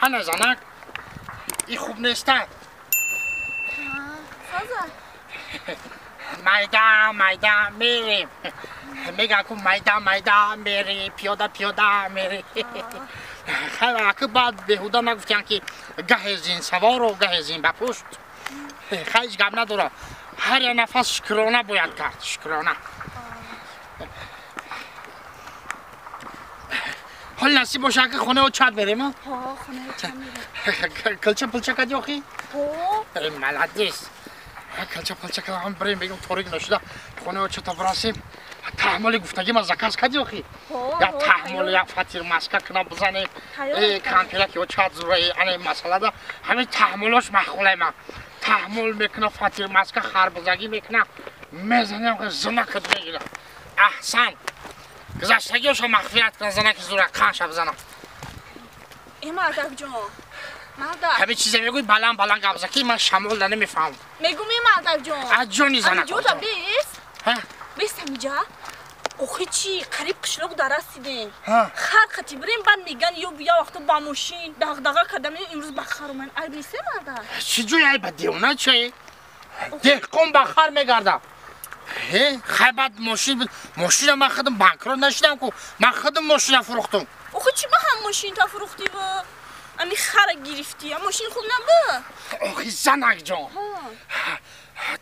Ана занак, и хуб нестад. Майда, майда мерем. Меган ку майда, майда мери, пиёда, пиёда мери. Хай, аки баъд беҳуда нагуфтиян ки гаҳе зин савору гаҳе зин ба пушт. Хай, ҳеҷ гап надорад. Ҳар як нафас шукрона бояд кард, шукрона. Ҳол насиб боша, ки хонаи чат мерем, а? Ҳо, хонаи чат мерем. Килча пилча кади охи? Ҳо. Молодец. Килча пилча кардам, бирем, бегум торик нашуда хонаи чата бирасем. Таҳмоли гуфтагӣ ма заказ кади охи? Я таҳмол, я фатир маска кина бизанем. Кампира ки чат зураи ана масъалада ҳамин таҳмолош маъқулай ма. Таҳмол мекуна, фатир маска харбузагӣ мекуна, мезанем, зинакат мегира. Аҳсан. Гузаштагиашо махфият кунам, занаки зура қанша бизанам. Э, мардакҷон, мардак. Ҳамин чизе мегӯй, баланд баланд гап зан, ки ман шамолда намефаҳмам. Мегӯм, э, мардакҷон. Аз ҷони занак. Ҷода бес. Бес ҳамиҷа. Охи чӣ, қариб қишлоқ дар расидем. Хар қати бирем, баъд меган ё я вақто ба мошин дағдаға кардам, имрӯз ба хар омадем. Айб нест, мардак? Чӣ ҷои айба, девона чӣ? Деҳқон ба хар мегардад. Хай, баъд мошин, мошина ман худам банкрот нашудам ку, ман худам мошина фурӯхтум. Охи чӣ ба ҳам мошинта фурӯхтӣ ва ами хара гирифтӣ? Мошин хуб набуд? Охи занакҷон,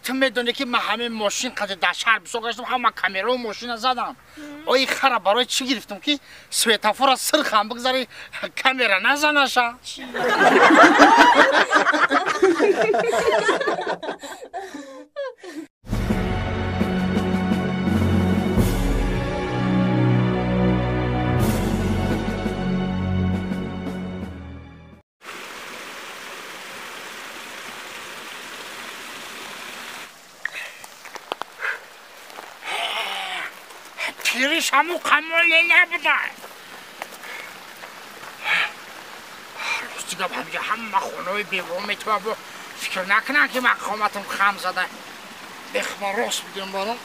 ту медонӣ ки ман ҳамин мошин қади дар шаҳр бисёр гаштам, ҳама камерао мошина задам. Ои хара барои чӣ гирифтам, ки светофора сирхам бигзари, камера назанаша. Пириш ҳаму қамоле набуда. Рости гап, ҳамҷа ҳама хонаҳои бево метавабо фикр накунам, ки ман қоматам хам зада. Бехма рост бигирам баром.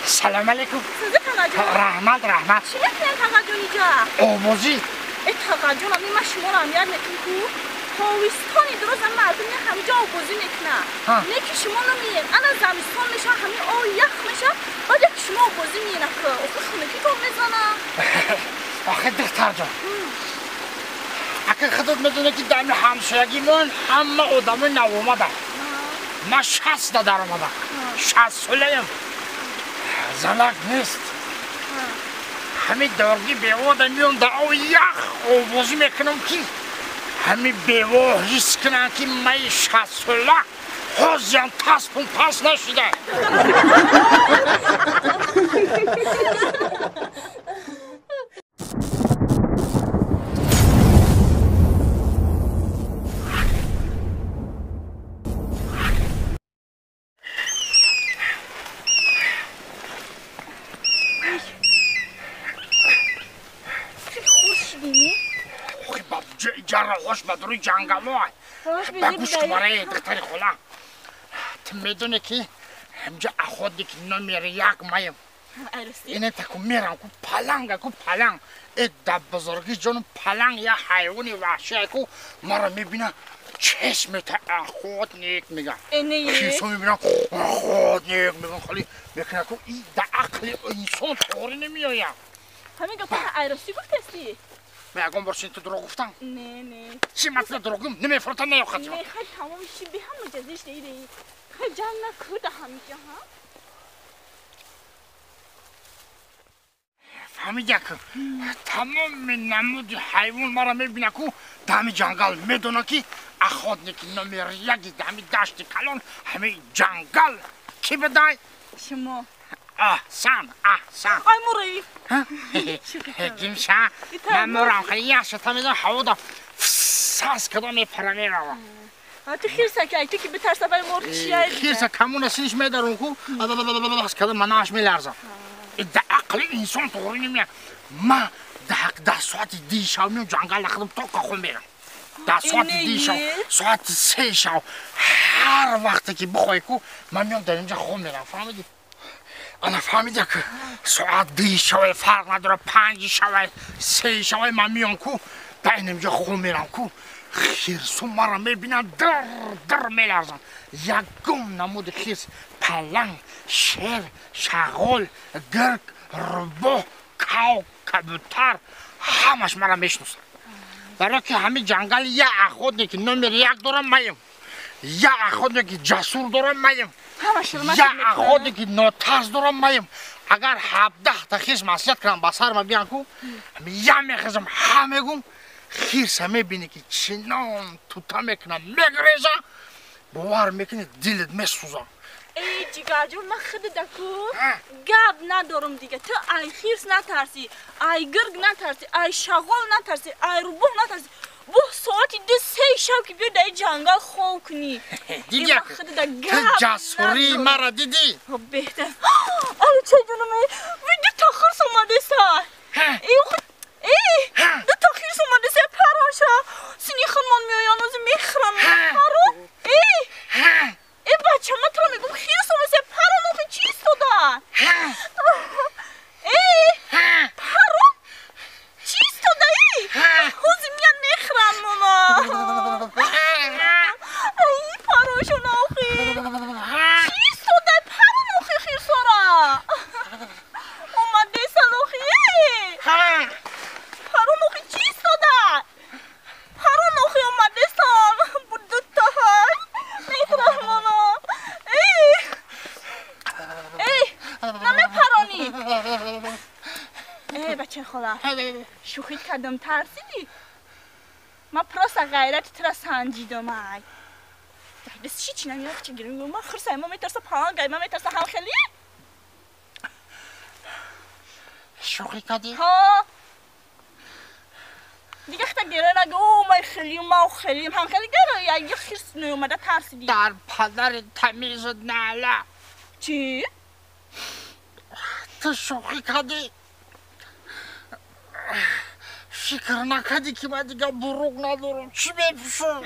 Салом алейкум. Раҳмат, раҳмат. Чӣ мекунем, тағаҷон, иҷа? Овозӣ. Э, тағаҷон, ами ман шуморо аҳамият метум ку. Тобистони дуроз ам мардум ҳамиҷа овозӣ мекунад. Не ки шумо намеем. Ана замистон меша, ҳами об ях меша, баъд яки шумо овозӣ меена ку. Охи хунукӣ тоб мезана. Охи духтарҷон. Ака худот медонӣ, ки дар ҳамсоягимон ҳама одамои навомада. Ман 60-та даромадам. 60 солаям. Занак нест. Ҳами дорги бевода меом, дар оби ях овозӣ мекунам, ки ҳами бево ҳис кунанд, ки маи 60 сола ҳозиам таспум пас нашуда. Ҷарроҳош ба дуруи ҷангало. Ба гӯш кумараи духтари хола, ту медонӣ, ки ҳамҷа охотник номер як маем. Ине таку мерам ку паланга ку паланг. Э, дар бузургӣ ҷону, паланг я ҳайвони ваҳшие ку, маро мебина, чешмета охотник мега. Кисо мебина, охотник меган, холи мекуна ку, и да ақли инсон тоғри намеояд. Ҳамин гапа айросӣ гуфтастӣ? Ман ягон бор ту дурӯғ гуфтам? Не, не. Чӣ масъала, дурӯғ намефуртам, наёхат. Не, хай, тамоми чи беҳам муҷазиш деи. Хай, ҷанг накуда ҳамиҷа, ҳа? Фаҳмидя ку, тамоми намуди ҳайвон маро мебина ку дами ҷангал, медона, ки охотник номер яки дами дашти калон, ҳами ҷангал ки бидай? Шумо. Аҳсан, аҳсан. Ай, мурӣ. Гимша, ман мурам, хеле яхшата медонам, ҳавода Сас када мепара мерава. Ту хирса ки, ту ки битарса вай мурғ чия? Хирса камона синиш медарон ку, ас када манааш меларза. Да ақли инсон тоғри немия. Ма да соати 2 шав меом ҷангал нахудам то кахом мерам. Да соати 2 шав, соати 3 шав, ҳар вақте ки бихоҳӣ ку, ман меом дар инҷа хом мерам, фаҳмидӣ? Ана фаҳмидя ки соат 2 шаве фарқ надора, 5 шаве, 3 шаве ман меом ку, дар инҷа хом мерам ку. Хирсу мара мебинанд, дар дар меларзанд. Ягон намуди хирс, паланг, шер, шағол, гирг, рӯбоҳ, кав, кабутар ҳамаш мара мешиносанд. Барои ки ҳамин ҷангал як охотники номери 1 дорам маем, як охотники ҷасур дорам маем, як охотники нотарс дорам маем. Агар 17 та хирс маслиҳат кунам ба сарма биям ку, я мехезам, ҳа мегум, хирса мебинӣ ки чинон тута мекунам, мегреза, бовар мекунӣ дилат месӯзам. Эй ҷигарҷон, ман худда ку гап надорам дига. Ту ай хирс натарсӣ, ай гирг натарсӣ, ай шағол натарсӣ, ай рӯбоҳ натарсӣ. Бо соати 2-3 шаб ки биё дар ҷангал хоб кунӣ. Дидӣ ту ҷасурии мара дидӣ? Беҳтар. Ай чай ҷонам, ду та хирс омадеса. Эй, ду та хирс омадеса, пароша. Сини худмон меоян, ози мехӯрам. Паро? Эй! Эй, бача, ман туро мегӯм хирс омадеса, парон охи чӣ истода? Эй, парон чӣ истода, эй? Ҳози меян мехӯрам мона. Эй, парошон охи. Чӣ истода, парон охи хирсора? Омадесан охи, эй! Парон охи чӣ истода? Парон охи омадесан. Буду ҳай. Мехӯрам мона. Эй! Эй, намепаронӣ. Эй, бачаи хола, шӯхит кардам, тарсидӣ? Ман просто ғайрати тура санҷидам, ай. Дар даст чӣ чи намеяд, чӣ гирим? Ман хирсай, ман метарса палангай, ман метарса ҳам хеле. Шӯхӣ кардӣ? Ҳа. Дига хта гира нагӯ, о, ман хелим, ман хелим, ҳам хеле гира, як хирс неомада тарсидӣ. Дар падари тамизат наъла. Чӣ? Ту шӯхӣ кардӣ? Фикр накардӣ ки ман дига буруқ надорам, чӣ мепӯшам?